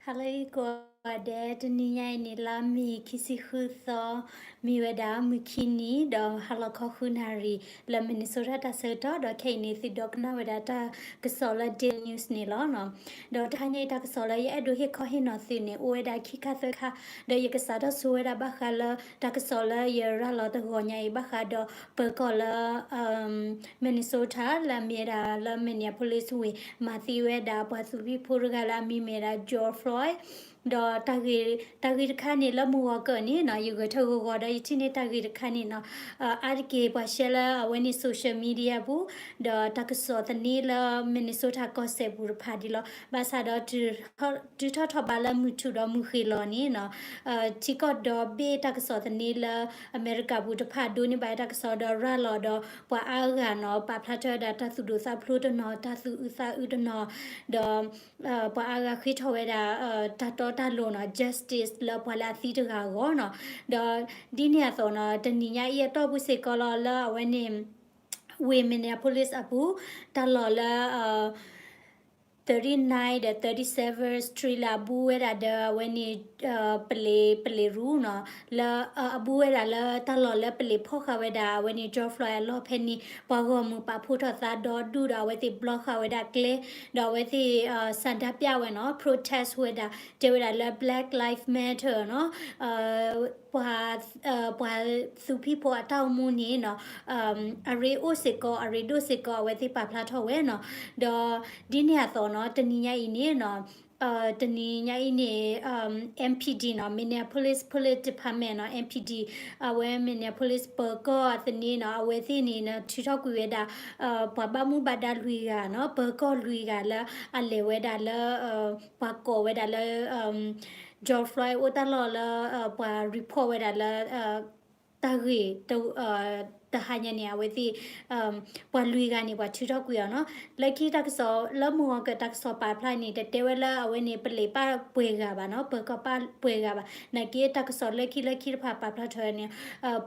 ဟါလၢအဂ့ၤကိးဂၤဒဲး, တနံၤညါအံၤန့ၣ် လါမ့ၤခံဆံဃုသီ, မ့ၢ်ဝဲဒၣ်မုၢ်ခံနံၤ ဒီးဟါလီၤခီဃုနၣ်ရံၣ် လၢ Minnesota တၢ်ဆၢကတီၢ်, ဒီးခဲအံၤန့ၣ် သုဒိကနၣ်ဝဲဒၣ်တၢ်ကစီၣ်လၢ Daily News န့ၣ်လီၤ. ဒီးတဟါညါအံၤတၢ်ကစီၣ်လၢယအဲၣ်ဒိးဟ့ၣ်ခီဟ့ၣ်နီၤသုန့ၣ် အိၣ်ဝဲဒၣ်ခံခါသၢခါ, ဒီးယကစးထီၣ်ဆိဝဲဒၣ်ဘၣ်ဃးလၢတၢ်ကစီၣ်လၢယရၤလီၤတဂီၤညါအံၤ ဘၣ်ဃးဒီးပၢၤကီၢ်လၢ Minnesota လၢအမ့ၢ်ဝဲဒၣ်လၢ Minneapolis ဝ့ၢ် မၤသံဝဲဒၣ်ပှၤသူဖံဖိတဂၤလၢအမံၤမ့ၢ်ဝဲဒၣ် George Floyd, ဒီးတၢ်ဂ့ၢ်တခါန့ၣ်လၢမုၢ်ဂီၤကၢၢ်န့ၣ်နီၤ, ယဂဲၤထၢၣ်ဂီၤဂီၤဒီးယထံၣ်န့ၢ်တၢ်ဂ့ၢ်တခါန့ၣ်နီၤ, အါတက့ၢ်ပှၤရှဲလၢအဝဲန့ၣ် social media ပူၤ, ဒီးတၢ်ကစီၣ်သန့လၢ Minnesota ကီၢ်စဲၣ်ပူၤတဖၣ်ဒ်လီၤ. ဘၣ်ဆၣ်ဒီး တုၤထီၣ်ထီၣ်ဘးလၢမုၢ်ထူၣ်ဒီးမုၢ်ဃ့ၢ်လီၤန့ၣ်နီၤ, ထံကီၢ်ဒီဘ့ၣ်တၢ်ကစီၣ်သန့လၢ အမဲရကၤပူၤတဖၣ်ဒိးန့ၢ်ဘၣ်တၢ်ကစီၣ်ဒီးရၤလီၤဒီး ပှၤအါဂၤနီၤ ပာ်ဖျါထီၣ်ဝဲဒၣ်တၢ်သူၣ်ဒိၣ်သးဖျိးတနီၤ, တၢ်သူၣ်အုးသးအုးတနီၤ, ဒီး ပှၤအါဂၤဃ့ထီၣ်ဝဲဒၣ် တၢ်တီတၢ်လိၤနီၤ, justice လၢပှၤလၢအသံတဂၤအဂီၢ်နီၤ. ဒီးဒ်န့ၣ်အသိးနီၤ, တနံၤညါအံၤအတီၢ်ပူၤစ့ၢ်ကီးလီၤလၢအဝဲန့ၣ် ဝ့ၢ် Minneapolis အပူၤ, တၢ်လီၢ်လၢ thirty-nine ဒီး thirty-seven Street လၢအဘူးဝဲဒၣ်ဒီးအဝဲန့ၣ် ပလံၤ ပလံၤရူနီၤ, လၢအဘူးဝဲဒၣ်လၢတၢ်လီၢ်လၢပလံၤဖီၣ်ဃာ်ဝဲဒၣ် အဝဲန့ၣ် George Floyd အလီၢ်ဖဲန့ၣ် ပှၤဂီၢ်မုၢ်ပာ်ဖှိၣ်ထီၣ်သးဒီဒူၣ်ဒီးအဝဲသ့ၣ်ဘျီဃာ်ဝဲဒၣ်ကျဲ, ဒီးအဝဲသ့ၣ် ဆန္ဒပြ ဝဲနီၤ, protest ဝဲဒၣ်, တဲဝဲဒၣ်လၢ Black Lives Matter နီၤ, ပှၤ ပှၤသူဖံဖိအတၢ်အိၣ်မူန့ၣ်နီၤ, အရ့အိၣ်စ့ၢ်ကီး အရ့ဒိၣ်စ့ၢ်ကီးအဝဲသ့ၣ်ပာ်ဖျါထီၣ်ဝဲနီၤ. ဒီးဒ်န့ၣ်အသိးနီၤ, တနံၤညါအံၤန့ၣ်နီၤ, တနံၤညါအံၤန့ၣ် MPD နီၤ, Minneapolis Police Department နီၤ, MPD အဝဲ Minneapolis ပၢၤကီၢ်သန့နီၤ, အဝဲသ့ၣ်န့ၣ်နီၤ ထုးထီၣ်ကွံာ်ဝဲဒၣ် ပှၤဘၣ်မူဘၣ်ဒါလွံၢ်ဂၤနီၤ, ပၢၤကီၢ်လွံၢ်ဂၤလၢအလဲၤဝဲဒၣ်လၢ ပှၤကိးဝဲဒၣ်လၢ George Floyd အိၣ်တၢ်လီၢ်လၢ ပှၤ report ဝဲဒၣ်လၢ တၢ်ဂ့ၢ် တဟါညါန့ၣ် အဝဲသ့ၣ် ပှၤလွံၢ်ဂၤန့ၣ် ပှၤထုးထီၣ်ကွံာ်အီၤနီၤ. လၢခံတၢ်ကစီၣ် လၢမုၢ်ဂီၤကၢၢ်တၢ်ကစီၣ်ပာ်ဖျါန့ၣ် တတဲဝဲလၢအဝဲန့ၣ် ပလံၤပာ်ပှဲၤဂၤဘၣ်နီၤ, ပၢၤကီၢ်ပာ်ပှဲၤဂၤဘၣ်. နာ်က့တၢ်ကစီၣ်လၢခံလၢခံတဖၣ်ပာ်ဖျါထီၣ်န့ၣ်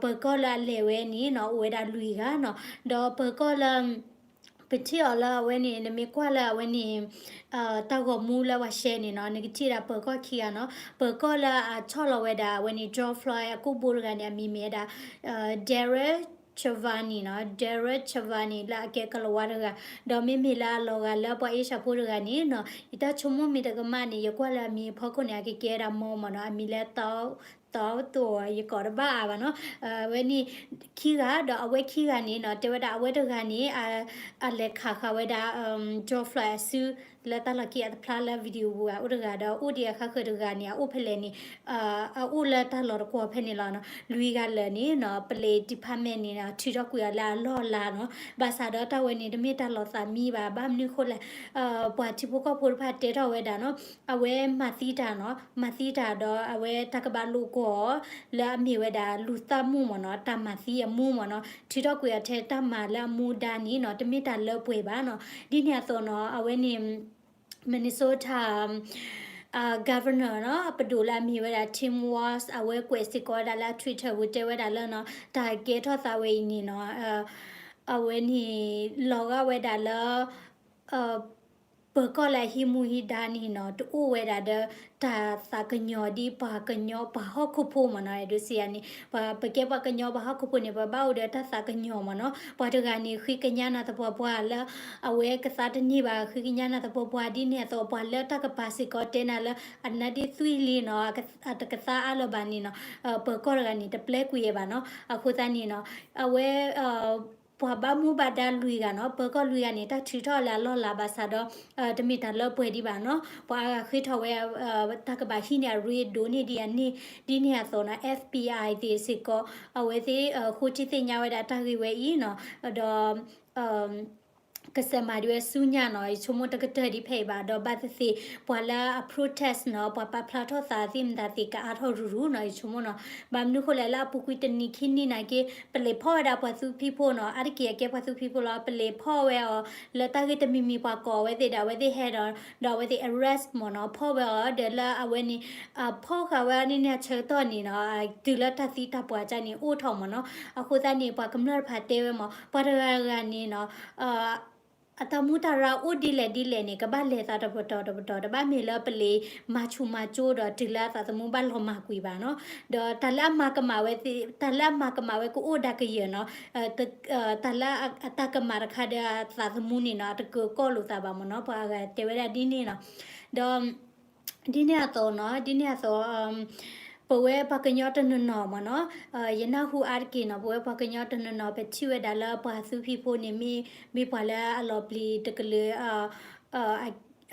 ပၢၤကီၢ်လၢအလဲၤဝဲန့ၣ်နီၤ အိၣ်ဝဲဒၣ်လွံၢ်ဂၤနီၤ. ဒီးပၢၤကီၢ်လၢ ပထံၣ်အီၤလၢအဝဲန့ၣ် နမ့ၢ်ကွၢ်လၢအဝဲန့ၣ် တၢ်ဂီၤမူလၢပှၤရှဲန့ၣ်နီၤ, နကထံၣ်ဒၣ်ပၢၤကီၢ်ခံဂၤနီၤ. ပၢၤကီၢ်လၢအဆီၣ်လီၤဝဲဒၣ်အဝဲန့ၣ် George Floyd အကိာ်ဘိတဂၤန့ၣ် အမံၤမ့ၢ်ဝဲဒၣ် Derek Chauvin နီၤ, Derek Chauvin လၢအကဲကလၤဝါတဂၤ, ဒီးမ့မ့ၢ်လၢအလီၤဂာ်လၢပှၤအ့ၡၢၣ်ဖိတဂၤန့ၣ်နီၤ, ယတၢ်ဆိကမိၣ်မ့ၢ်တကမၣ်န့ၣ် ယကွၢ်လၢအမံၤအဖီခိၣ်န့ၣ် အကကဲဝဲဒၣ်မိၢ်မၢ်နီၤ, အမံၤလၢ တီတီ ယကိးတဘၣ်အါဘၣ်နီၤ. အဝဲန့ၣ်ခံဂၤ ဒီးအဝဲခံဂၤန့ၣ်နီၤ တဲဝဲဒၣ်အဝဲတဂၤန့ၣ် အလဲၤခးဃာ်ဝဲဒၣ် George Floyd အစု လၢတၢ်လီၢ်ခံအတဖျါလၢ video ပူၤ အအိၣ်တဂၤဒီး အိၣ်ဒံးအဃါဃၢၤတဂၤန့ၣ် အအိၣ်ဖဲလဲၣ်န့ၣ် အအိၣ်လၢတၢ်လီၢ်တကွီၢ်ဖဲန့ၣ်လီၤနီၤ. လွံၢ်ဂၤလၢာ်န့ၣ်နီၤ ပလံၤ department န့ၣ်နီၤ ထုးထီၣ်ကွံာ်အီၤလၢအလီၢ်အလၤနီၤ. ဘၣ်ဆၣ်ဒီးတၢ်ဝဲန့ၣ် တမ့ၢ်တၢ်လီၤသးမံဘၣ်. ဘၣ်မနုၤဃိလဲၣ် ပှၤထံဖိကီၢ်ဖိတဖၣ်တဲထီၣ်ဝဲဒၣ်နီၤ အဝဲမၤသံတၢ်နီၤ, မၤသံတၢ်ဒီးအဝဲတၢ်ကဘၣ်လိာ်ကွီၢ်အီၤ လၢအမ့ၢ်ဝဲဒၣ်လူၤသးမူမၢ်နီၤ, တၢ်မၤသံအမူမၢ်နီၤ, ထုးထီၣ်ကွံာ်အီၤထဲတၢ်မၤလၢအမူဒါန့ၣ်နီၤ တမ့ၢ်တၢ်လၢပှဲၤဘၣ်နီၤ. ဒ်န့ၣ်အသိးနီၤ အဝဲန့ၣ် Minnesota governor နီၤ အပဒိၣ်လၢအမ့ၢ်ဝဲဒၣ် Tim Walz အဝဲကွဲးစ့ၢ်ကီးဝဲဒၣ်လၢအ Twitter ပူၤတဲဝဲဒၣ်လၢနီၤ တၢ်ကဲထီၣ်သးဝဲအံၤန့ၣ်နီၤ အဝဲန့ၣ် လီၤဂာ်ဝဲဒၣ်လၢ ပၢၤကီၢ်လၢအဟံးမူဟံးဒါန့ၣ်နီၤ တအိၣ်ဝဲဒၣ်ဒီး တၢ်သးကညီၤဒ်ပှၤကညီ ပှၤဟီၣ်ခိၣ်ဖိမၢ်နီၤ, အဲၣ်ဒိးစံးယၤန့ၣ် ပကဲပှၤကညီပှၤဟီၣ်ခိၣ်ဖိန့ၣ် ပဘၣ်အိၣ်ဒီးတၢ်သးကညီၤမၢ်နီၤ. ပှၤတဂၤန့ၣ် ဃ့ကညးနၤသပှၢ်ပှၢ်လၢ အဝဲကသါတန့ၢ်ဘၣ် ဃ့ကညးနၤသပှၢ်ပှၢ် ဒ်န့ၣ်အသိး ပှၤလၢတၢ်ကပၤစ့ၢ်ကီးတဲနၤလၢ အနါဒ့သွံၣ်လံနီၤ အတကသါအါလၢၤဘၣ်န့ၣ်နီၤ ပၢၤကီၢ်တဂၤန့ၣ် တပျဲကွံာ်ဘၣ်နီၤ. အဃိသတးန့ၣ်နီၤ အဝဲ ပှၤဘၣ်မူဘၣ်ဒါလွံၢ်ဂၤနီၤ ပၢၤကီၢ်လွံၢ်ဂၤန့ၣ် တၢ်ထုးထီၣ်လၢအလီၢ်လၤဘၣ်ဆၣ်ဒီး တမ့ၢ်တၢ်လၢပှဲၤဒံးဘၣ်နီၤ. ပှၤအါဂၤဃ့ထီၣ်ဝဲ တၢ်ကဘၣ်ဟံးန့ၢ်အရ့ဒိၣ်န့ၢ်ဒံးအန့ၣ် ဒ်န့ၣ်အသိးနီၤ FBI သ့ၣ်စ့ၢ်ကီး အဝဲသ့ၣ် ဃိထံသ့ၣ်ညါဝဲဒၣ်တၢ်ဂ့ၢ်ဝဲအံၤနီၤ ဒီး ကစဲးမၤဒံးဝဲဆူညါနီၤ ယဆိကမိၣ်တကတၢၢ်ဒံးဖဲအံၤဘၣ် ဒီးဘၣ်သ့ၣ်သ့ၣ် ပှၤလၢအ protest နီၤ ပှၤပာ်ဖျါထီၣ်သးသ့ၣ်မတၤသ့ၣ် ကအါထီၣ်ရူၤရူၤနီၤ ယဆိကမိၣ်နီၤ. ဘၣ်မနုၤဃိလဲၣ် လၢအပူၤကွံာ်တနံၤခံနံၤနာ်က့ ပလံၤဖီၣ်ဝဲဒၣ်ပှၤသူဖံးဖိနီၤ အါတက့ၢ်အကဲပှၤသူဖံးဖိလီၤ ပလံၤဖီၣ်ဝဲအီၤ လၢတၢ်ဂ့ၢ်တမံၤမံၤ ပှၤကိးအဝဲသ့ၣ်ဒီး အဝဲသ့ၣ်ဟဲဒီး ဒီးအဝဲသ့ၣ် arrest မၢ်နီၤ ဖီၣ်ဝဲအီၤဒီးလၢအဝဲန့ၣ် ဖီၣ်ဃာ်ဝဲအီၤန့ၣ်န့ၣ်အဆၢကတီၢ်န့ၣ်နီၤ တုၤလၢတၢ်သံတၢ်ပှၢ်ကၢ်န့ၣ်အိၣ်ထီၣ်မၢ်နီၤ. အဃိသတးန့ၣ် ပှၤကမျၢၢ်တဖၣ်တဲဝဲမၢ် ပှၤတဂၤဂၤန့ၣ်နီၤ အတၢ်မူတၢ်ရၢအိၣ်ဒ်လဲၣ်ဒ်လဲၣ်န့ၣ် ကဘၣ်လဲၤသးတပတီၢ်တပတီၢ်, တဘၣ်မ့ၢ်လၢပလံၤမၤဆူၣ်မၤကၠိဒီးတုၤလၢအသးသမူဘၣ်လီၤမၢ်ကွံာ်ဘၣ်နီၤ. ဒီးတၢ်လၢအမၤကမၣ်ဝဲသ့ၣ်, တၢ်လၢအမၤကမၣ်ဝဲကအိၣ်ဒၣ်ကယၢၢ်နီၤ. တၢ်လၢအတၢ်ကမၣ်တခါဒီးအသးသမူန့ၣ်နီၤ အတကၢၤကီၢ်လိာ်သးဘၣ်မ့ၢ်နီၤ, ပှၤအဂၤတဲဝဲဒၣ်ဒ်န့ၣ်နီၤ. ဒီး ဒ်န့ၣ်အသိးနီၤ, ဒ်န့ၣ်အသိး ပဝဲပှၤကညီတနီၤနီၤမ့ၢ်နီၤ, ယနၢ်ဟူအါတက့ၢ်နီၤ, ပဝဲပှၤကညီတနီၤနီၤ ပထံၣ်ဝဲဒၣ်လၢပှၤသူဖံးဖိန့ၣ် မ့ၢ်, မ့ၢ်ပှၤလၢအလီၤပျံၤတကလုာ်,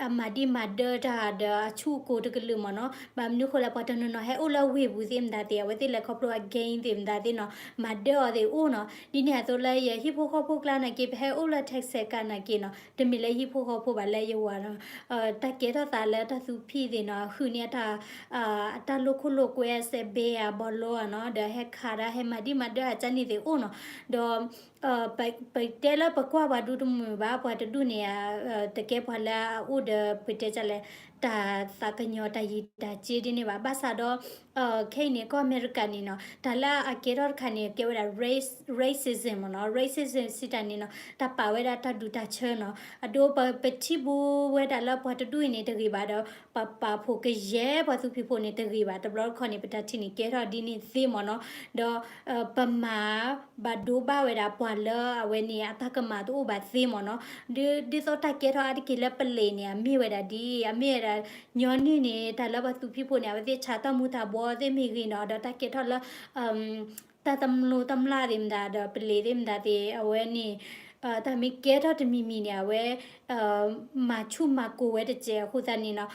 အမၤဒံၣ်မၤဒၢတၢ်ဒီးအဆူၣ်အကိၤတကလုာ်မ့ၢ်နီၤ. ဘၣ်မနုၤဃိလဲၣ် ပှၤတနီၤနီၤဟဲအိၣ်လၢဝ့ၢ်ပူၤသ့ၣ်မတၤသ့ၣ်, အဝဲသ့ၣ်လဲၤခီဖျိအ gang သ့ၣ်မတၤသ့ၣ်နီၤ, မၤဒၢအီၤသ့ၣ်အိၣ်နီၤ. ဒ်န့ၣ်အသိးလၢယဟံၣ်ဖိဃီဖိကျါနာ်က့ ပဟဲအိၣ်လၢ Texas ကနာ်က့နီၤ, တမ့ၢ်လၢဟံၣ်ဖိဃီဖိဘၣ်လၢယဝၤနီၤ တၢ်ကဲထီၣ်သးလၢတၢ်သူဖံးသ့ၣ်နီၤ, ဟုးန့ၢ်အတၢ်, အတၢ်လိာ်ခိၣ်လိာ်ကွဲ အစဲးဘဲဧါ ဘီလိဧါနီၤ, ဒီးဟဲခးဒၣ် ဟဲမၤဒံၣ်မၤဒၢအကၢန့ၣ်သ့ၣ်အိၣ်နီၤ. ဒီး ပတဲလၢပကွၢ်ပှၤဒူတမုာ်ဘၣ်, ပှၤတဒူၣ်န့ၣ် တကဲပှၤလၢအအိၣ်ဒီး ပတဲဒ်လဲၣ်, တၢ်သးကညီၤတၢ်ယံၤတၢ်စ့ဒ်န့ၣ်ဘၣ်. ဘၣ်ဆၣ်ဒီး ခဲအံၤန့ၣ် ကီၢ်အမဲရကၤန့ၣ်နီၤ, တၢ်လၢအကဲထီၣ်တခါန့ၣ် ကဲဝဲဒၣ် race, racism မ့ၢ်နီၤ, racism စံးတၢ်န့ၣ်နီၤ, တၢ်ပာ်ဝဲဒၣ်တၢ်ဒူတၢ်ဆၢနီၤ. အဒိ ပထံၣ်ဘူးဝဲဒၣ်လၢပှၤတဒူၣ်အံၤန့ၣ်တဂ့ၤဘၣ်ဒီး ပပာ်ဖှိၣ်ကယဲၢ်ပှၤသူဖံးဖိန့ၣ်တဂ့ၤဘၣ်. တဘျီတခီန့ၣ် ပတၢ်ထံၣ်န့ၣ်ကဲထီၣ်ဒ်န့ၣ်သ့မ့ၢ်နီၤ. ဒီး ပမၤဘၣ်ဒိဘၣ်ဝဲဒၣ်ပှၤလၢအဝဲန့ၣ် အတၢ်ကမၣ်တအိၣ်ဘၣ်သ့မ့ၢ်နီၤ. ဒ်သိးတၢ်ကဲထီၣ်အါတက့ၢ်လၢပလံၤန့ၣ် အမ့ၢ်ဝဲဒၣ်ဒ်အံၤ, အမ့ၢ်ဝဲဒၣ်ညီနုၢ်န့ၣ် တၢ်လၢပှၤသူဖံးဖိန့ၣ် အဝဲသ့ၣ်ဆါတၢ်မူၤတၢ်ဘှီသ့ၣ်မ့ၢ်ဂ့ၤနီၤ, ဒီးတၢ်ကဲထီၣ်လၢ တၢ်တမျိၢ်တမျာ်သ့ၣ်မတၤ ဒီးပလံၤသ့ၣ်မတၤသ့ၣ် အဝဲန့ၣ် တၢ်မ့ၢ်ကဲထီၣ်တမံၤမံၤန့ၣ် အဝဲ မၤဆူၣ်မၤကိၤဝဲတစဲးအဃိသတးန့ၣ်နီၤ,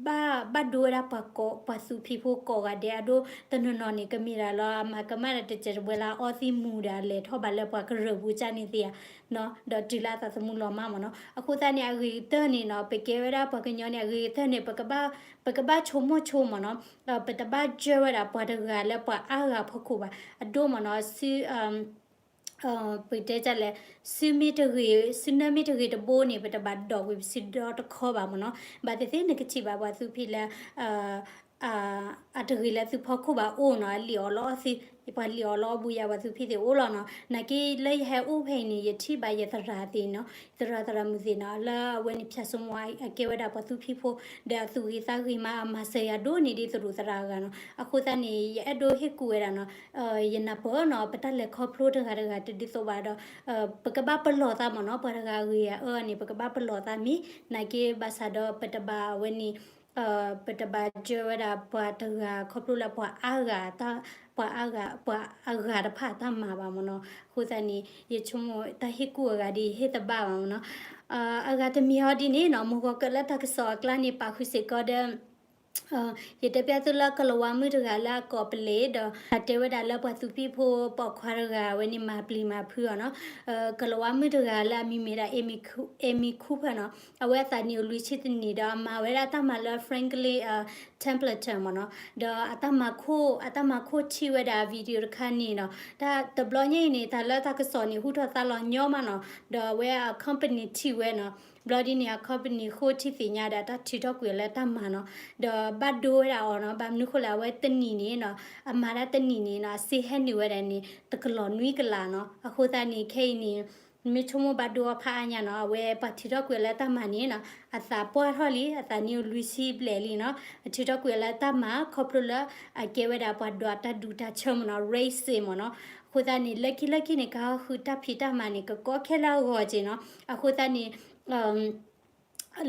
ဘၣ်, ဘၣ်ဒိဝဲဒၣ်ပှၤကိး, ပှၤသူဖံးဖိကိးဂၤဒဲး, အဒိတနီၤနီၤန့ၣ် ကမ့ၢ်ဒၣ်လၢအမၤကမၣ်ဒီးတစဲးတဝဲလၢအအီသံးမူၤဒီးအလဲၤထီၣ်ဘၣ်လၢပှၤကရၢၢ်ပူၤကၢန့ၣ်သ့ဧါနီၤ, ဒီးတုၤလၢအသးသမူလီၤမၢ်မ့ၢ်နီၤ. အဃိသတးန့ၣ် အဂ့ၤကတၢၢ်န့ၣ်နီၤ, ပကဲဝဲဒၣ်ပှၤကညီန့ၣ် အဂ့ၤကတၢၢ်န့ၣ် ပကဘၣ်, ပကဘၣ်ဆိကမိၣ်ဆိမ့ၢ်နီၤ, ပတဘၣ်စၢၤဝဲဒၣ်ပှၤတဂၤလၢပှၤအါဂၤဖီခိၣ်ဘၣ်. အဒိမ့ၢ်နီၤ, ပတဲဒ်လဲၣ်, စုမ့ၢ်တဂ့ၤ, စုနၢမ့ၢ်တဂ့ၤတဘိန့ၣ် ပတဘၣ်ဒိးကွံာ်ပစုဒီတခီဘၣ်မ့ၢ်နီၤ. ဘၣ်သ့ၣ်သ့ၣ်နကထံၣ်ဘၣ်ပှၤသူဖံးလၢ အတဂ့ၤလၢသုဖီခိၣ်ဘၣ်အိၣ်နီၤ, အလံၣ်အီၣ်လီအီသံး, ပှၤလံၣ်အီၣ်လီအီဘူးယၤပှၤသူဖံးသ့ၣ်အိၣ်လီၤနီၤ. နာ်က့လၢယဟဲအိၣ်ဖဲအံၤန့ၣ် ယထံၣ်ဘၣ်ယသရၣ်သ့ၣ်နီၤ, သရၣ်သရၣ်မုၣ်သ့ၣ်နီၤ, လၢအဝဲန့ၣ် ဖၠၣ်စိမိၤ အကဲဝဲဒၣ်ပှၤသူဖံးဖိ, ဒီးအသူၣ်ဂ့ၤသးဂ့ၤမး အမၤစၢၤယၤဒိၣ်န့ၢ်ဒ်သရူးသရၣ်အဂၤနီၤ. အဃိသတးန့ၣ် ယအဲၣ်ဒိးဟ့ၣ်ကူၣ်ဝဲဒၣ်နီၤ, ယနၢ်ပၢၢ်နီၤ, ပတၢ်လဲၤခီဖျိတဂၤတဂၤတဒ်သိးဘၣ်ဒီး ပကဘၣ်ပလီၢ်သးမ့ၢ်နီၤ, ပှၤတဂၤအဂ့ၤအအၢန့ၣ် ပကဘၣ်ပလီၢ်သးမ့ၢ်, နာ်က့ဘၣ်ဆၣ်ဒီးပတဘၣ်အဝဲန့ၣ် ပတဘၣ်စၢၤဝဲဒၣ်ပှၤတဂၤခီဖျိလၢပှၤအါဂၤ, ပှၤအါဂၤ, ပှၤအဂၤတဖၣ်အတၢ်မၤဘၣ်မ့ၢ်နီၤ. အဃိသတးန့ၣ် ယဆိကမိၣ်တၢ်ဟ့ၣ်ကူၣ်အဂၤဒ်အံၤ ဟ့ၣ်သဘၣ်ဘၣ်မ့ၢ်နီၤ. အဂၤတမံၤဟီဒ်န့ၣ်နီၤ, မုၢ်ဂီၤကၢၢ်လၢတၢ်ကစီၣ်အကျါန့ၣ် ပာ်ဃုာ်စ့ၢ်ကီးဒီး ယတဲပျဲသုလၢကလၤဝါမုၣ်တဂၤလၢအကိးပလ့ၤဒီး အတဲဝဲဒၣ်လၢပှၤသူဖံးဖိပိာ်ခွါတဂၤ အဝဲန့ၣ်မၤပျံၤမၤဖုးအီၤနီၤ. ကလၤဝါမုၣ်တဂၤလၢအမံၤမ့ၢ်ဒၣ် Amy Cooper နီၤ, အဝဲအသးနံၣ်အိၣ်လွံၢ်ဆံတနံၣ်ဒီး အမၤဝဲဒၣ်တၢ်မၤလၢ Franklin Templeton မ့ၢ်နီၤ. ဒီးအတၢ်မၤခိၣ်, အတၢ်မၤခိၣ်ထံၣ်ဝဲဒၣ် video တခါန့ၣ်နီၤ, တၢ်တဘျီညါအံၤန့ၣ် တၢ်လၢတၢ်ကစီၣ်န့ၣ် ဟူထီၣ်သါလီၤညီမးနီၤ, ဒီးအဝဲအ company ထံၣ်ဝဲနီၤ. ဘျီဒ်န့ၣ် အ company ဃိထံၣ်သ့ၣ်ညါဒီး တၢ်ထုးထီၣ်ကွံာ်အီၤလၢတၢ်မၤနီၤ, ဒီးဘၣ်ဒိဝဲဒၣ်အီၤနီၤ. ဘၣ်မနုၤဃိလဲၣ် အဝဲတနံၣ်န့ၣ်နီၤ, အမၤဒၣ်တနံၣ်န့ၣ်နီၤ အစ့ဟဲနုာ်ဝဲဒၣ်န့ၣ် တကလီၤနွံကလးနီၤ. အဃိသတးန့ၣ် ခဲအံၤန့ၣ် မ့ၢ်ဆိကမိၣ်ဘၣ်ဒိအီၤဖးအါညါနီၤ, အဝဲပှၤထုးထီၣ်ကွံာ်အီၤလၢတၢ်မၤန့ၣ်နီၤ အသးပှၢ်ထီၣ်လံ, အသးနံၣ်အိၣ်လွံၢ်ဆံဘျဲၣ်လံနီၤ, အထုးထီၣ်ကွံာ်အီၤလၢတၢ်မၤ ခီဖျိလၢအကဲဝဲဒၣ်ပှၤဒွးတၢ်ဒူတၢ်ဆၢမ့ၢ်နီၤ, racism မ့ၢ်နီၤ. အဃိသတးန့ၣ် လၢခံလၢခံန့ၣ် ကဃုတၢ်ဖံးတၢ်မၤန့ၣ် ကကီခဲလၢအဂီၢ်က့ၤနီၤ. အဃိသတးန့ၣ်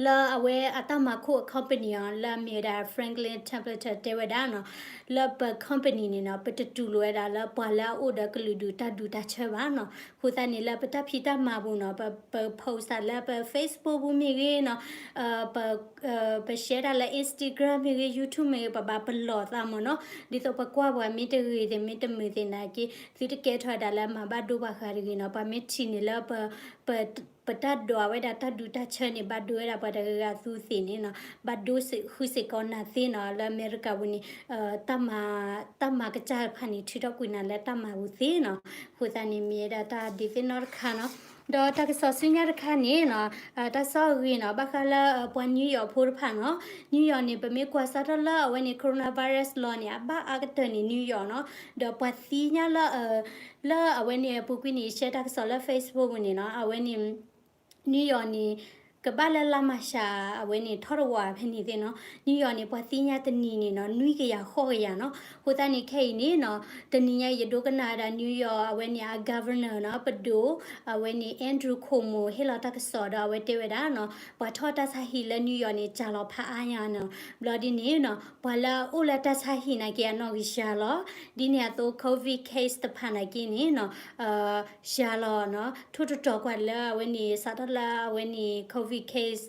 လၢအဝဲအတၢ်မၤခိၣ်အ company အီၤ လၢအမ့ၢ်ဝဲဒၣ် Franklin Templeton တဲဝဲဒၣ်နီၤ, လၢပ company န့ၣ်နီၤ ပတတူၢ်လိာ်ဝဲဒၣ်လၢပှၤလၢအအိၣ်ဒီးကလုာ်ဒူၣ်တၢ်ဒူတၢ်ဆၢဘၣ်နီၤ. အဃိသတးန့ၣ် လၢပတၢ်ဖံးတၢ်မၤပူၤနီၤ ပ ပ post လၢပ Facebook ပူၤမ့ၢ်ဂ့ၤနီၤ, ပ ပ share တၢ်လၢ Instagram မ့ၢ်ဂ့ၤ YouTube မ့ၢ်ဂ့ၤ ပဘၣ်ပလီၢ်သးမ့ၢ်နီၤ. ဒ်သိးပကွၢ်ပှၤမ့ၢ်တဂ့ၤသ့ၣ်မ့ၢ်တမုာ်သ့ၣ်နာ်က့ သုတကဲထီၣ်ဝဲဒၣ်လၢမၤဘၣ်ဒိပှၤဂၤတဂ့ၤနီၤ. ပှၤမ့ၢ်ထံၣ်န့ၣ်လၢပ ပ ပတၢ်ဒွးဝဲဒၣ်တၢ်ဒူတၢ်ဆၢန့ၣ် ဘၣ်ဒိဝဲဒၣ်ပှၤတဂၤဂၤအသူးသ့ၣ်န့ၣ်နီၤ. ဘၣ်ဒိဃုစ့ၢ်ကီးနၤသ့နီၤ. လၢအမဲရကၤပူၤန့ၣ် တၢ်မၤကစၢ်တဖၣ်န့ၣ် ထုးထီၣ်ကွံာ်နၤလၢတၢ်မၤပူၤသ့နီၤ. အဃိသတးန့ၣ် မ့ၢ်ဝဲဒၣ်တၢ်ဒုးသ့ၣ်နီၣ်တခါနီၤ. ဒီးတၢ်ကစီၣ်ဆူညါတခါန့ၣ်နီၤ, တၢ်ဆီအဂ့ၤနီၤ ဘၣ်ဃးလၢပှၤ New York ဖိတဖၣ်နီၤ. New York န့ၣ် ပမ့ၢ်ကွၢ်စးထီၣ်လၢအဝဲန့ၣ် coronavirus လီၤန့ၣ် အဘၣ်အါကတၢၢ်န့ၣ် New York နီၤ. ဒီးပှၤသံညါလၢ လၢအဝဲန့ၣ် အပူၤကွံာ်န့ၣ် ရှဲတၢ်ကစီၣ်လၢ Facebook ပူၤန့ၣ်နီၤ, အဝဲန့ၣ် New York န့ၣ် ကဘၣ်လၢလါမၢ်ၡး အဝဲန့ၣ် ထီၣ်တဝးဖဲန့ၣ်သ့ၣ်နီၤ. New York န့ၣ် ပှၤသံညါတနံၤန့ၣ်နီၤ နွံကယၤဃိးကယၤနီၤ. အဃိသတးန့ၣ် ခဲအံၤန့ၣ်နီၤ တနံၤညါယဒိကနၣ်ဝဲဒၣ် New York အဝဲန့ၣ်အ governor နီၤ ပဒိၣ် အဝဲန့ၣ် Andrew Cuomo ဟ့ၣ်လီၤတၢ်ကစီၣ်ဒီး အဝဲတဲဝဲဒၣ်နီၤ ပှၤထီၣ်တၢ်ဆါဟံၣ်လၢ New York န့ၣ် စှၤလီၤဖးအါညါနီၤ. ဘျီဒ်န့ၣ်နီၤ ပှၤလၢအအိၣ်လၢတၢ်ဆါဟံၣ်နာ်က့ အနီၢ်ဂံၢ်စှၤလီၤ. ဒ်န့ၣ်အသိး COVID case တဖၣ်နာ်က့န့ၣ်နီၤ စှၤလီၤနီၤ. ထိၣ်တတီၤကွၢ်လၢအဝဲန့ၣ် စးထီၣ်လၢအဝဲန့ၣ် COVID case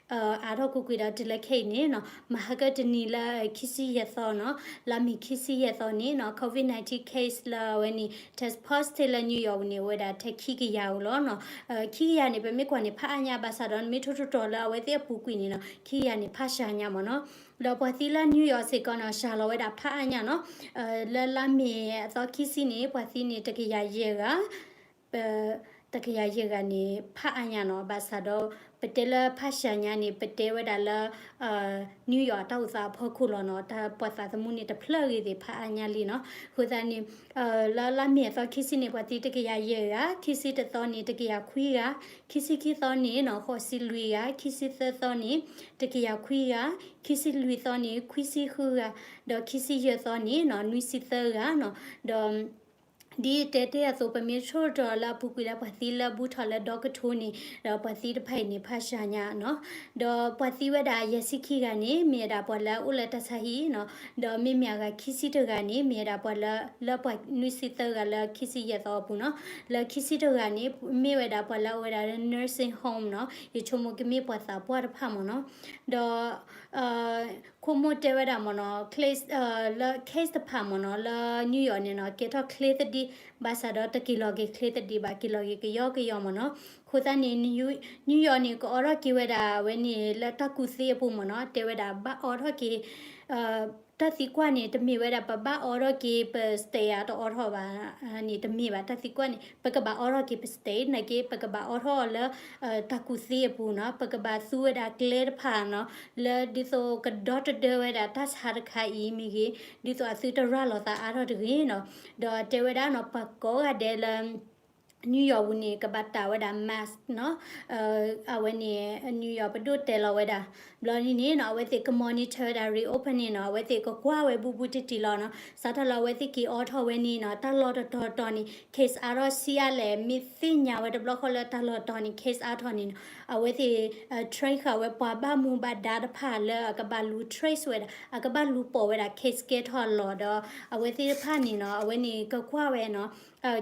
အါထီၣ်ကွ့ၢ်ကွ့ၢ်ဒီးတုၤလၢခဲအံၤန့ၣ်နီၤ မဟါကတနံၤလၢခံဆံယဲၢ်သီနီၤ လါမ့ၤခံဆံယဲၢ်သီန့ၣ်နီၤ COVID nineteen case လၢအဝဲန့ၣ် test positive လၢ New York န့ၣ် အိၣ်ဝဲဒၣ်ထဲခံကယၤဧိၤလီၤနီၤ. ခံကယၤန့ၣ် ပမ့ၢ်ကွၢ်န့ၣ် ဖးအါညါဘၣ်ဆၣ်ဒီး နမ့ၢ်ထိၣ်တတီၤလၢအဝဲသ့ၣ်အပူၤကွံာ်န့ၣ်နီၤ ခံကယၤန့ၣ် ဖးစှၤညါမ့ၢ်နီၤ. ဒီးပှၤသံလၢ New York စ့ၢ်ကီးနီၤ စှၤလီၤဝဲဒၣ်ဖးအါညါနီၤ. လၢလါမ့ၤအသီခံဆံန့ၣ် ပှၤသံန့ၣ် တကယၤယဲၢ်ဂၤ တကယၤယဲၢ်ဂၤန့ၣ် ဖးအါညါနီၤ. ဘၣ်ဆၣ်ဒီး ပတဲလၢဖးစှၤညါန့ၣ် ပတဲဝဲဒၣ်လၢ New York တၢ်အိၣ်သးအဖီခိၣ်လီၤနီၤ. တၢ်ပှၤသးသမူန့ၣ် တဖျၢၣ်ဂ့ၤသ့ၣ် ဖးအါညါလံနီၤ. အဃိသတးန့ၣ် လၢလါမ့ၤအသီခံဆံန့ၣ် ပှၤသံတကယၤယဲၢ်ဂၤ, ခံဆံတသီန့ၣ် တကယၤခွံဂၤ, ခံဆံခံသီန့ၣ်နီၤ ဃိးဆံလွံၢ်ဂၤ, ခံဆံသၢသီန့ၣ် တကယၤခွံဂၤ, ခံဆံလွံၢ်သီန့ၣ် ခွံဆံဃုဂၤ, ဒီးခံဆံယဲၢ်သီန့ၣ်နီၤ နွံဆံသၢဂၤနီၤ. ဒီး ဒ်တဲတ့ၢ်အသိး ပမ့ၢ်ထိၣ်တတီၤလၢအပူၤကွံာ်လၢပှၤသံလၢဘူၣ်ထီၣ်လၢဒီကထိန့ၣ် ဒီးပှၤသံတဖၣ်အံၤန့ၣ် ဖးစှၤညါနီၤ. ဒီးပှၤသံဝဲဒၣ်ယဲၢ်ဆံခံဂၤန့ၣ် မ့ၢ်ဝဲဒၣ်ပှၤလၢအအိၣ်လၢတၢ်ဆါဟံၣ်နီၤ. ဒီးမ့မ့ၢ်အဂၤခံဆံတဂၤန့ၣ် မ့ၢ်ဝဲဒၣ်ပှၤလၢ လၢပှၤနွံဆံသၢဂၤလၢခံဆံယဲၢ်သီအပူၤနီၤ. လၢခံဆံတဂၤန့ၣ် မ့ၢ်ဝဲဒၣ်ပှၤလၢအအိၣ်ဝဲဒၣ်လၢ nursing home နီၤ. ယဆိကမိၣ်ကမ့ၢ်ပှၤသးပှၢ်တဖၣ်မ့ၢ်နီၤ. ဒီး ခိၣ်မိၢ်တဲဝဲဒၣ်မ့ၢ်နီၤ လၢ case တဖၣ်မ့ၢ်နီၤ လၢ New York န့ၣ်နီၤ ကဲထီၣ်ချ့သဒံး ဘၣ်ဆၣ်ဒီးတက့ၤလီၤက့ၤချ့သဒံးဘၣ် က့ၤလီၤက့ၤကယီကယီမ့ၢ်နီၤ. အဃိသတးန့ၣ် New York န့ၣ် ကအိးထီၣ်က့ၤဝဲဒၣ်အဝဲန့ၣ် လၢတၢ်ကူၣ်သ့အပူၤမ့ၢ်နီၤ တဲဝဲဒၣ်ဘၣ်အိးထီၣ်က့ၤ တၢ်သံကွၢ်န့ၣ် တမ့ၢ်ဝဲဒၣ်ပဘၣ်အိးထီၣ်က့ၤပ state အတအိးထီၣ်ဘၣ်န့ၣ် တမ့ၢ်ဘၣ် တၢ်သံကွၢ်န့ၣ် ပကဘၣ်အိးထီၣ်က့ၤပ state နာ်က့ ပကဘၣ်အိးထီၣ်အီၤလၢ တၢ်ကူၣ်သ့အပူၤနီၤ ပကဘၣ်သူဝဲဒၣ်ကျဲတဖၣ်နီၤ လၢဒ်သိးကဒီတဒၢဝဲဒၣ်တၢ်ဆါတခါအံၤမ့ၢ်ဂ့ၤ ဒ်သိးအသုတရၤလီၤသးအါထီၣ်တဂ့ၤနီၤ ဒီးတဲဝဲဒၣ်နီၤ ပှၤကိးဂၤဒဲးလၢ New York ပူၤန့ၣ် ကဘၣ်တၢ်ဝဲဒၣ် mask နီၤ အဝဲန့ၣ် New York ပဒိၣ်တဲလီၤဝဲဒၣ် ဘျီဒ်န့ၣ်နီၤ အဝဲသ့ၣ်က monitor ဝဲဒၣ် reopen န့ၣ်နီၤ အဝဲသ့ၣ်ကကွၢ်ဝဲဘူးဘူးတံၢ်တံၢ်လီၤနီၤ စးထီၣ်လၢအဝဲသ့ၣ်က့ၤအိးထီၣ်ဝဲန့ၣ်နီၤ တၢ်လီၢ်တတီၤတီၤန့ၣ် case အါထီၣ်ဆံးအါလဲၣ် မ့ၢ်သ့ၣ်ညါဝဲတဘျီဃီလၢတၢ်လီၢ်တီၤန့ၣ် case အါထီၣ်န့ၣ်နီၤ အဝဲသ့ၣ် train ဃာ်ဝဲပှၤဘၣ်မူဘၣ်ဒါတဖၣ်လၢအကဘၣ်လူၤ trace ဝဲဒၣ် အကဘၣ်လူၤပိာ်ဝဲဒၣ် case ကဲထီၣ်အလီၢ်ဒီး အဝဲသ့ၣ်တဖၣ်န့ၣ်နီၤ အဝဲန့ၣ်ကကွၢ်ဝဲနီၤ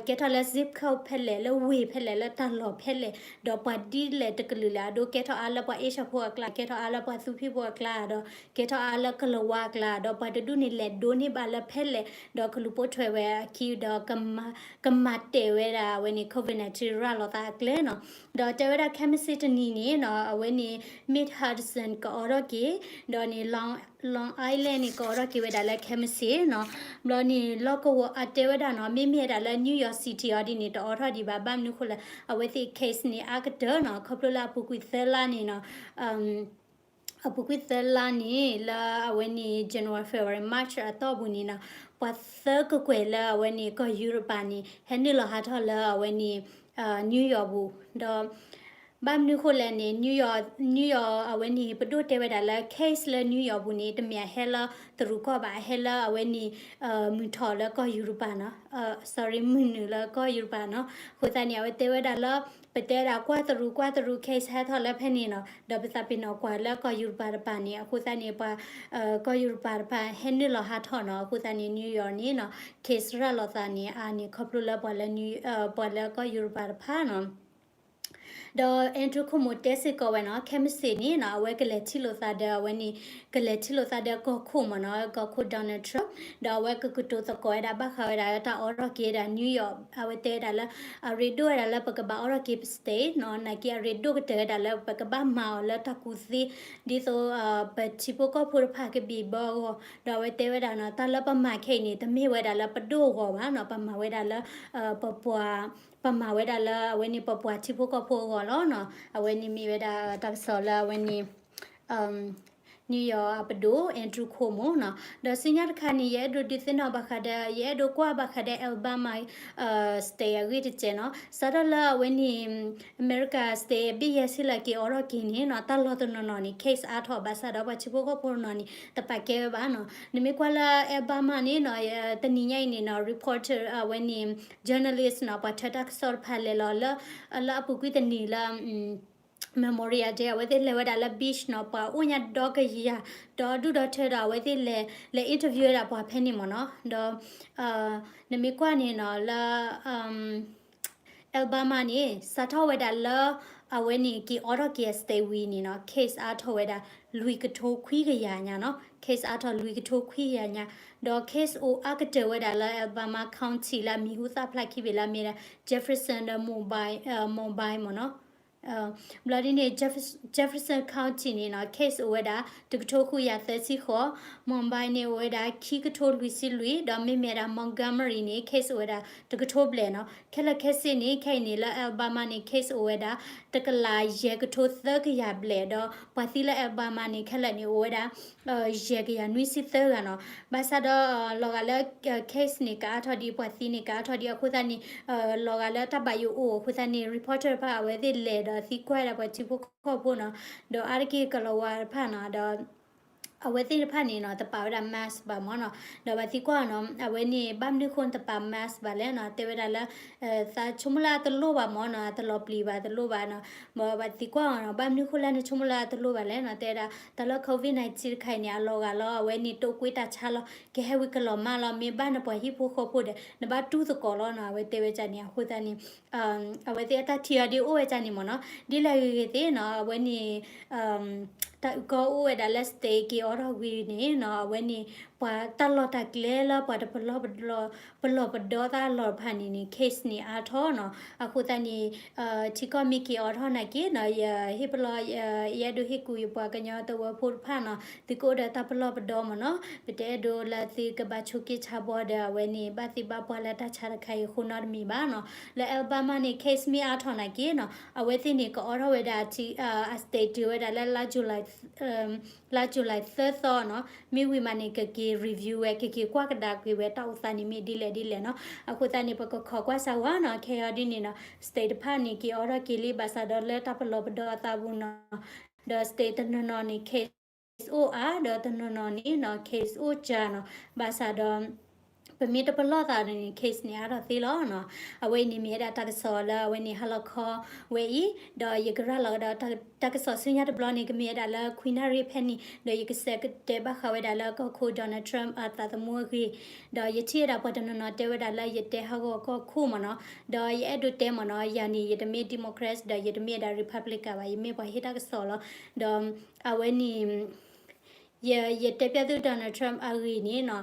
ကဲထီၣ်လၢ zip code ဖဲလဲၣ် လၢဝ့ၢ်ဖဲလဲၣ် လၢတၢ်လီၢ်ဖဲလဲၣ် ဒီးပှၤဒ်လဲၣ်တကလုာ်လဲၣ် အဒိကဲထီၣ်အါလၢပှၤအ့ၡၢၣ်ဖိအကျါ ကဲထီၣ်အါလၢပှၤသူဖံဖိအကျါ ဒီးကဲထီၣ်အါလၢကလၤဝါအကျါ ဒီးပှၤတဒူၣ်န့ၣ်လဲၤဒိးန့ၢ်ဘၣ်လၢဖဲလဲၣ် ဒီးကလူၤပိာ်ထွဲဝဲအခံ ဒီး ကမၤတဲာ်ဝဲဒၣ်အဝဲန့ၣ် COVID nineteen ရၤလီၤသးအကျဲနီၤ ဒီးတဲဝဲဒၣ်ခဲမုၢ်ဆ့ၣ်တနံၤန့ၣ်နီၤ အဝဲန့ၣ် Mid Hudson ကအိးထီၣ်က့ၤ ဒီးန့ၣ် Long Island န့ၣ် ကအိးထီၣ်က့ၤဝဲဒၣ်လၢခဲမုၢ်ဆ့ၣ်နီၤ ဘျီန့ၣ် လီၢ်ကဝီၤအတဲဝဲဒၣ်နီၤ မ့မ့ၢ်ဝဲဒၣ်လၢ New York City အီၤဒ်န့ၣ် တအိးထီၣ်ဒံးဘၣ် ဘၣ်မနုၤဃိလဲၣ် အဝဲသ့ၣ် case န့ၣ် အါကတၢၢ်နီၤ ခီဖျိလၢအပူၤကွံာ်သၢလါန့ၣ်နီၤ အပူၤကွံာ်သၢလါန့ၣ် လၢအဝဲန့ၣ် January February March အတီၢ်ပူၤန့ၣ်နီၤ ပှၤသၢကကွဲၢ်လၢအဝဲန့ၣ်ကီၢ်ယူရပၤန့ၣ် ဟဲနုာ်လီၤဟးထီၣ်လၢအဝဲန့ၣ် New York ပူၤ ဒီး ဘၣ်မနုၤဃိလဲၣ်န့ၣ် New York အဝဲန့ၣ် ပဒိၣ်တဲဝဲဒၣ်လၢ case လၢ New York ပူၤန့ၣ် တမ့ၢ်အဟဲလၢတရူးကီၢ်ဘၣ် အဟဲလၢအဝဲန့ၣ် မုၢ်ထီၣ်လၢကီၢ်ယူရပၤနီၤ sorry မုၢ်နုာ်လၢကီၢ်ယူရပၤနီၤ အဃိသတးန့ၣ် အဝဲတဲဝဲဒၣ်လၢ ပတဲဒၣ်ကွၢ်တရူးကွၢ်တရူး case ဟဲထီၣ်လၢဖဲန့ၣ်နီၤ ဒီးပသးပ့ၤနီၣ်ကွၢ်လၢကီၢ်ယူရပၤတပၤန့ၣ် အဃိသတးန့ၣ် ပှၤ ကီၢ်ယူရပၤတပၤဟဲနုာ်လီၤဟးထီၣ်နီၤ အဃိသတးန့ၣ် New York န့ၣ်နီၤ case ရၤလီၤသးန့ၣ် အါန့ၣ် ခီဖျိလၢပှၤလၢ ပှၤလၢကီၢ်ယူရပၤတဖၣ်နီၤ ဒီး Andrew Cuomo တဲစ့ၢ်ကီးဝဲနီၤ ခဲမုၢ်ဆ့ၣ်န့ၣ်နီၤ အဝဲကလဲၤထံၣ်လိာ်သးဒီးအဝဲန့ၣ် ကလဲၤထံၣ်လိာ်သးဒီးကီၢ်ခိၣ်မ့ၢ်နီၤ ကီၢ်ခိၣ် Donald Trump ဒီးအဝဲကကတိၤသကိးဝဲဒၣ်ဘၣ်ဃးဝဲဒၣ်တၢ်အိးထီၣ်က့ၤဝဲဒၣ် New York အဝဲတဲဝဲဒၣ်လၢ အရ့ဒိၣ်ဝဲဒၣ်လၢပကဘၣ်အိးထီၣ်က့ၤပ state နီၤ နာ်က့အရ့ဒိၣ်ကတၢၢ်ဝဲဒၣ်လၢပကဘၣ်မၤအီၤလၢတၢ်ကူၣ်သ့ ဒ်သိး ပထံဖိကီၢ်ဖိတဖၣ်ကဘံၣ်ဘၢအဂီၢ် ဒီးအဝဲတဲဝဲဒၣ်နီၤ တၢ်လၢပမၤခဲအံၤန့ၣ် တမ့ၢ်ဝဲဒၣ်လၢပဒိၣ်အဂီၢ်ဘၣ်နီၤ ပမၤဝဲဒၣ်လၢ ပပှၤ ပမၤဝဲဒၣ်လၢအဝဲန့ၣ် ပပှၤထံဖိကီၢ်ဖိအဂီၢ်လီၤနီၤ အဝဲန့ၣ်မ့ၢ်ဝဲဒၣ်တၢ်ကစီၣ်လၢအဝဲန့ၣ် New York အပဒိၣ် Andrew Cuomo နီၤ. ဒီးဆူညါတခါန့ၣ် ယအဲၣ်ဒိးဒုးသ့ၣ်နီၣ်ဘၣ်ဃးဒီး ယအဲၣ်ဒိးကွၢ်ဘၣ်ဃးဒီး Alabama state အဂ့ၢ်တစဲးနီၤ. စးထီၣ်လၢအဝဲန့ၣ် အမဲရကၤ state ဘ့ၣ်ယဲၢ်ဆံလၢက့ၤအိးထီၣ်က့ၤန့ၣ်နီၤ, တၢ်လီၢ်တနီၤနီၤန့ၣ် case အါထီၣ် ဘၣ်ဆၣ်ဒီးပှၤထံဖိကီၢ်ဖိတနီၤန့ၣ် တပာ်ကဲဝဲဘၣ်နီၤ. နမ့ၢ်ကွၢ်လၢ Alabama န့ၣ်နီၤ, တနံၤညါအံၤန့ၣ်နီၤ reporter အဝဲန့ၣ် journalist နီၤ, ပှၤထၢတၢ်ကစီၣ်တဖၣ်လဲၤလီၤလၢ လၢအပူၤကွံာ်တနံၤလၢ Memorial Day အဝဲသ့ၣ်လဲၤဝဲဒၣ်လၢ beach နီၤ, ပှၤအိၣ်ညါဒီကယၤ ဒီဒူၣ်ဒီထၢဒီး အဝဲသ့ၣ်လဲၤ လဲၤ interview ဝဲဒၣ်ပှၤဖဲန့ၣ်မ့ၢ်နီၤ. ဒီး နမ့ၢ်ကွၢ်န့ၣ်နီၤ လၢ Alabama န့ၣ် စးထီၣ်ဝဲဒၣ်လၢ အဝဲန့ၣ်က့ၤအိးထီၣ်က့ၤအ state ဝံၤန့ၣ်နီၤ, case အါထီၣ်ဝဲဒၣ် လွံၢ်ကထိခွံကယၤညါနီၤ, case အါထီၣ်လွံၢ်ကထိခွံကယၤညါ, ဒီး case အိၣ်အါကတၢၢ်ဝဲဒၣ်လၢ Alabama County လၢအမံၤဟူသၣ်ဖျါခံဘ့ၣ်လၢအမ့ၢ်ဒၣ် Jefferson ဒီး Mobile မ့ၢ်နီၤ. ဘျီဒ်န့ၣ် Jefferson County န့ၣ်နီၤ case အိၣ်ဝဲဒၣ် တကထိဃုကယၤသၢဆံဃိး, Mobile န့ၣ်အိၣ်ဝဲဒၣ် ခံကထိလွံၢ်ဆံလွံၢ်, ဒီးမ့မ့ၢ်ဒၣ် Montgomery န့ၣ် case အိၣ်ဝဲဒၣ် တကထိဘျဲၣ်နီၤ. ခဲလၢာ်ခဲဆ့န့ၣ် ခဲအံၤန့ၣ် လၢ Alabama န့ၣ် case အိၣ်ဝဲဒၣ် တကလးယဲၢ်ကထိသၢကယၤဘျဲၣ်, ဒီးပှၤသံလၢ Alabama န့ၣ် ခဲလၢာ်န့ၣ် အိၣ်ဝဲဒၣ် ယဲၢ်ကယၤနွံဆံသၢဂၤနီၤ. ဘၣ်ဆၣ်ဒီး လီၤဂာ်လၢ case န့ၣ် ကအါထီၣ်ဒံး ပှၤသံန့ၣ် ကအါထီၣ်ဒံးအဃိသတးန့ၣ် လီၤဂာ်လၢတၢ်ဘၣ်ယိၣ်အိၣ်အဃိသတးန့ၣ် reporter တဖၣ် အဝဲသ့ၣ်လဲၤဒီးသံကွၢ်ဝဲဒၣ်ပှၤထံဖိကီၢ်ဖိနီၤ, ဒီးအါတက့ၢ်ကလီၤဝါတဖၣ်နီၤ, ဒီး အဝဲသ့ၣ်တဖၣ်န့ၣ်နီၤ တပာ်ဝဲဒၣ် mask ဘၣ်မ့ၢ်နီၤ. ဒီးပှၤသံကွၢ်အီၤနီၤ အဝဲန့ၣ် ဘၣ်မနုၤအဃိနတပာ် mask ဘၣ်လဲၣ်နီၤ, တဲဝဲဒၣ်လၢ သးဆိကမိၣ်လၢအတလိၣ်ဘၣ်မ့ၢ်နီၤ, အတလီၤပျံၤဘၣ် တလိၣ်ဘၣ်နီၤ. ဘၣ်ပှၤသံကွၢ်အီၤနီၤ ဘၣ်မနုၤအဃိလၢနဆိကမိၣ်လၢအတလိၣ်ဘၣ်လဲၣ်နီၤ, တဲဝဲဒၣ် တၢ်လၢ COVID nineteen တခါအံၤန့ၣ် အလီၤဂာ်လီၤ အဝဲန့ၣ် တိာ်ကွံာ်တၢ်ဆါလီၤ, ကဟဲဝံၤကလီၤမၢ်လီၤ, မ့ၢ်ဘၣ်နပှၤဟံၣ်ဖိဃီဖိဒီး နဘၣ်တူၢ်သကိးလီၤနီၤ, အဝဲတဲဝဲဒ်န့ၣ်. အဃိသတးန့ၣ် အဝဲသ့ၣ်အတၢ်ထံၣ်အီၤဒ်အိၣ်ဝဲဒ်န့ၣ်မ့ၢ်နီၤ, ဒ်လဲၣ်ဂ့ၤဂ့ၤသ့ၣ်နီၤ, အဝဲန့ၣ် တၢ်အုၣ်ကီၢ်အိၣ်ဝဲဒၣ်လၢ state က့ၤအိးထီၣ်ဝံၤန့ၣ်နီၤ, အဝဲန့ၣ် ပှၤတၢ်လီၢ်တၢ်ကျဲလၢပှၤတပလီၢ်ပဒီ ပလီၢ်ပဒီသးအလီၢ်တဖၣ်န့ၣ်န့ၣ် case န့ၣ်အါထီၣ်နီၤ. အဃိသတးန့ၣ် ထံကီၢ်မ့ၢ်က့ၤအိးထီၣ်နာ်က့နီၤ, ယဟ့ၣ်ပလီၢ် ယအဲၣ်ဒိးဟ့ၣ်ကူၣ်ယပှၤကညီသဝီဖိတဖၣ်နီၤ, သုကအိၣ်ဒီးတၢ်ပလီၢ်ပဒီမ့ၢ်နီၤ, ပတအဲၣ်ဒိးလၢသုကဘၣ်ဆိးက့ဆါဘီဒီး အဝဲန့ၣ် ဘၣ်သ့ၣ်ဘၣ်ပှၢ်လၢတၢ်ဆါတခါအံၤအဃိနီတမံၤဘၣ်နီၤ. လၢ Alabama န့ၣ် case မ့ၢ်အါထီၣ်နာ်က့နီၤ, အဝဲသ့ၣ်န့ၣ် ကအိးထီၣ်ဝဲဒၣ် အ state တုၤဝဲဒၣ်လၢ လါ July သၢသီနီၤ, မ့ၢ်ဝံၤမးန့ၣ် ကက့ၤ review ဝဲ ကက့ၤကွၢ်ကဒါက့ၤဝဲ တၢ်အိၣ်သးန့ၣ်မ့ၢ်ဒ်လဲၣ်ဒ်လဲၣ်နီၤ. အဃိသတးန့ၣ် ပကခိးကွၢ်စၢ်ဝဲနီၤ, ခဲအံၤဒ်န့ၣ်နီၤ state တဖၣ်န့ၣ် က့ၤအိးထီၣ်က့ၤလံ ဘၣ်ဆၣ်ဒီးလၢတၢ်ပလီၢ်ပဒီအသးပူၤနီၤ, ဒီး state တနီၤနီၤန့ၣ် case အိၣ်အါ ဒီးတနီၤနီၤန့ၣ်နီၤ case အိၣ်စှၤနီၤ, ဘၣ်ဆၣ်ဒီး ပမ့ၢ်တပလီၢ်သးန့ၣ် case န့ၣ်အါထီၣ်သ့လီၤနီၤ. အဝဲအံၤန့ၣ်မ့ၢ်ဝဲဒၣ်တၢ်ကစီၣ်လၢအဝဲန့ၣ် ဟါလီၤခီဝဲအံၤ, ဒီးယကရၤလီၤကဒီး တၢ်ကစီၣ်ဆူညါတဘျီန့ၣ် ကမ့ၢ်ဝဲဒၣ်လၢခွံနၣ်ရံၣ်ဖဲန့ၣ်, ဒီးယကစးတဲဘၣ်ဃးဝဲဒၣ်လၢကီၢ်ခိၣ် Donald Trump အသးသမူအဂ့ၢ်, ဒီးယထံၣ်ဝဲဒၣ်ပှၤတနီၤနီၤတဲဝဲဒၣ်လၢယတဲဟးဂီၤကီၢ်ခိၣ်မ့ၢ်နီၤ, ဒီးယအဲၣ်ဒိးတဲမ့ၢ်နီၤ, ယၤန့ၣ် ယတမ့ၢ် Democrat ဒီးယတမ့ၢ်ဝဲဒၣ် Republican ဘၣ်, ယမ့ၢ်ပှၤဟ့ၣ်တၢ်ကစီၣ်လီၤ. ဒီးအဝဲန့ၣ် ယ ယတဲပျဲသု Donald Trump အဂ့ၢ်န့ၣ်နီၤ,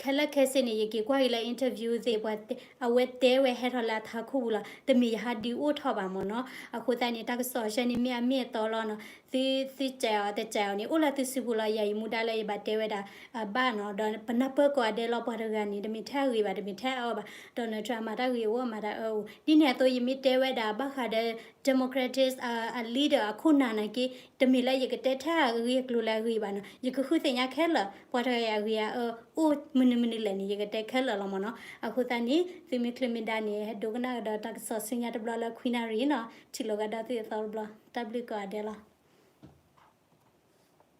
ခဲလၢာ်ခဲဆ့န့ၣ် ယက့ၤကွၢ်က့ၤလၢ interview သ့ၣ်ပှၤ, အဝဲတဲဝဲဟဲထီၣ်လၢအထးခိၣ်ပူၤလီၤ, တမ့ၢ်ယဟးဒုးအိၣ်ထီၣ်ဘၣ်မ့ၢ်နီၤ. အဃိသတးန့ၣ် တၢ်ကစီၣ်ဆှၢန့ၣ်မ့ၢ်အမ့ၢ်အတီလီၤနီၤ, သု သုကးအီၤတကးအီၤန့ၣ် အိၣ်လၢသုစုပူၤလီၤ. ယၤယမူဒါလၢယဘၣ်တဲဝဲဒၣ်အဘၣ်နီၤ, ဒီးပနၢ်ပၢၢ်ကိးဂၤဒဲးလီၤ, ပှၤတဂၤန့ၣ် တမ့ၢ်ထဲအဂ့ၤဘၣ် တမ့ၢ်ထဲအအၢဘၣ်, Donald Trump အမၤတၢ်ဂ့ၤအိၣ် အမၤတၢ်အၢအိၣ်, ဒ်န့ၣ်အသိး ယမ့ၢ်တဲဝဲဒၣ်ဘၣ်ဃးဒီး Democratic အ leader အခိၣ်နၢ်နာ်က့, တမ့ၢ်လၢယကတဲထဲအဂ့ၢ်အကျိၤလၢအဂ့ၤဘၣ်နီၤ, ယကဃုသ့ၣ်ညါခဲလၢာ် ပှၤတဂၤအံၤအဂ့ၢ်အအၢ အိၣ်မနုၤမနုၤလဲၣ်န့ၣ် ယကတဲခဲလၢာ်လီၤမ့ၢ်နီၤ. အဃိသတးန့ၣ် သုမ့ၢ်ချုးမ့ၢ်ဒါန့ၣ် ဒိကနၣ်ကဒီးတၢ်ကစီၣ်ဆူညါတဘျီလၢခွံနၣ်ရံၣ်နီၤ, ထံၣ်လိာ်ကဒီးသုအသီတဘျီ, တၢ်ဘျုးကိးဂၤဒဲးလီၤ.